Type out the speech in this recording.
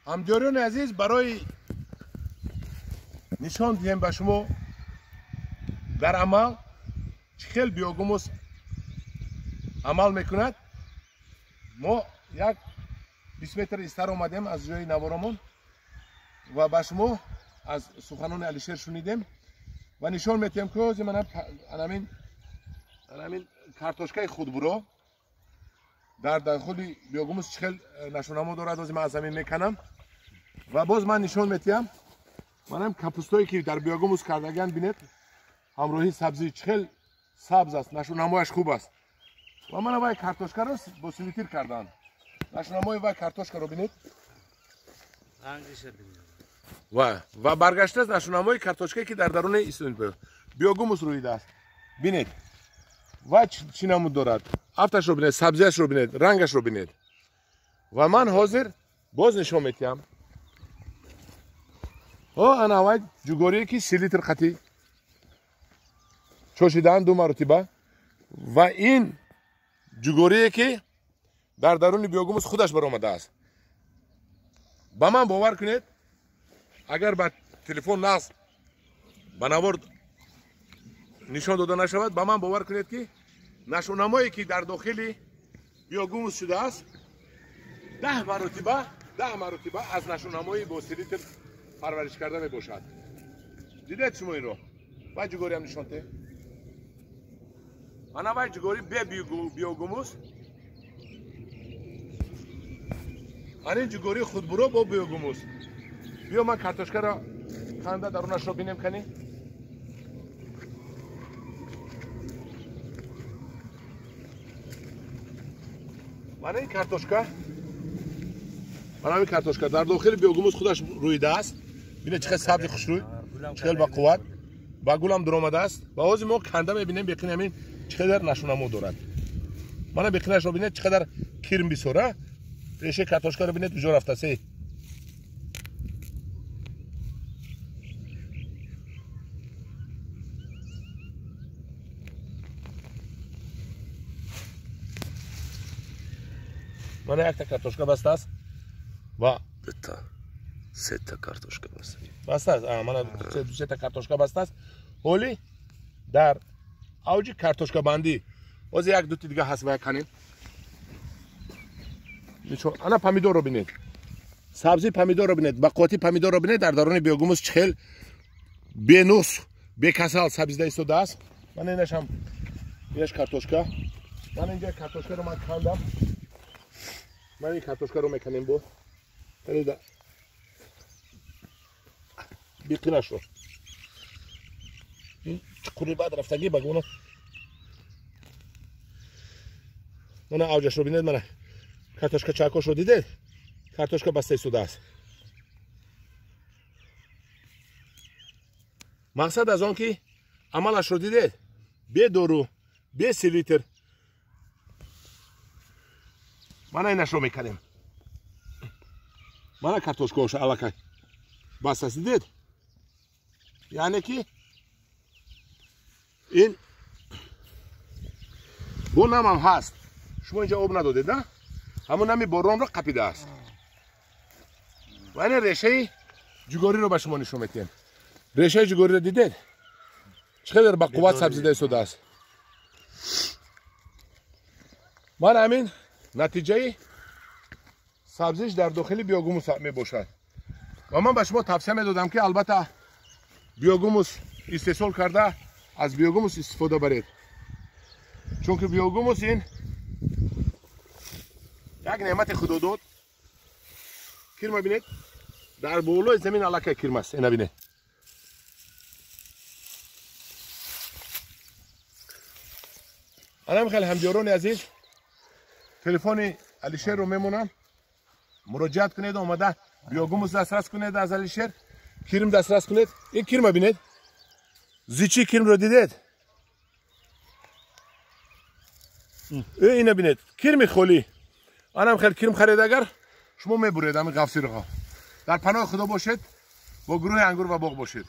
Ҳамдиёрони азиз, барои нишон диҳем ба шумо дар амал чӣ хел биогумус амал мекунад, мо як 20 метр истар омадем аз ҷои наворомон ва ба шумо аз суханони Алишер шунидем ва нишон метиҳем, ки ҳозир мана анамин картошкаи худбуро дар дохили биогумус чӣ хел нашонамо дорад. Ҳозир ман аз замин меканам ва боз ман нишон метиҳам. Манам капустое ки дар биогумус кардаган, бинед, ҳамроҳи сабзӣ чӣ хел сабз аст, нашонамояш хуб аст. Ва мана вай картошкаро бо селитр карданд. Нашонамои вай картошкаро бинед ва баргаштааст нашонамои картошкае ки дар даруни биогумус рӯидааст. Бинед, вай чӣ намуд дорад, афташро бинед, сабзиашро бинед, рангашро бинед. Ва ман ҳозир боз нишон метиҳам. Ана вай ҷугорие ки селитр қатӣ чошидаанд ду маротиба, ва ин ҷугорие ки дар даруни биогумус худаш баромадааст. Ба ман бовар кунед, агар ба телефон нағз ба навор нишон дода нашавад, ба ман бовар кунед, ки нашонамое ки дар дохили биогумус шудааст, 10 маротиба аз нашонамои бо селитр парвариш карда мебошад. Дидед шумо инро? Вай ҷугориам нишон те. Ана вай ҷугори бе биогумус, ана ин ҷугори худбуро бо биогумус. Биё, ман картошкаро канда дарунашро бинем. Кани, мана ин картошка, мана ин картошка дар дохили биогумус худаш рӯидааст. Бинед, чӣ хел сабзи хушрӯй, чӣ хел ба қувват, ба гулам дуромадааст. Ва ҳозир мо канда мебинем, беқин ҳамин чӣ қадар нашонамо дорад. Мана беқинашро бинед, чӣ қадар кирм бисёра. Решаи картошкаро бинед, куҷо рафтааст. Эй, мана якта картошка бастааст ва Дута, сета картошка баста. Бастааст, мана дусета картошка бастааст. Ҳоли дар авҷи картошкабандӣ. Ҳозир як дути дига ҳаст, ва канем. Ана помидорро бинед, сабзи помидорро бинед, ба қуввати помидорро бинед. Дар даруни биогумус чӣ хел бенуқс, бекасал сабзида истодааст. Мана инашам, инаш картошка. Мана инҷа картошкаро ман кандам. Ман ин картошкаро меканем бо биқинашро. Ин чуқури баъд рафтагӣ ба гуна. Мана авҷашро бинед, мана картошка чакошро дидед, картошка баста истодааст. Мақсад аз он ки амалашро дидед, бе дору, бе селитр. Мана инашро мекардем. Мана картошкаоша аллакай бастааст, дидед? Яъне ки ин бо намам ҳаст. Шумо инҷа об надодед, на? Ҳамон нами боронро қапидааст. Ва ин решаи ҷугориро ба шумо нишон метиҳем. Решаи ҷугориро дидед, чӣ қадар ба қувват сабзида истодааст. Ман ҳамин натиҷаи сабзиш дар дохили биогумус мебошад. Ва ман ба шумо тавсия медодам, ки албатта биогумус истеҳсол карда, аз биогумус истифода баред, чунки биогумус ин як неъмати худодод. Кирма бинед, дар болои замин аллакай кирм аст. Ина бинед. Анам хеле, ҳамдиёрони азиз, телефони Алишерро мемонам, муроҷиат кунед, омада биогумус дастрас кунед, аз Алишер кирм дастрас кунед. Ин кирма бинед, зичи кирмро дидед? Ина бинед, кирми холӣ. Анам хел кирм харед, агар шумо мебуред ҳамин ғафсироҳо. Дар паноҳи Худо бошед, бо гурӯҳи Ангур ва боғ бошед.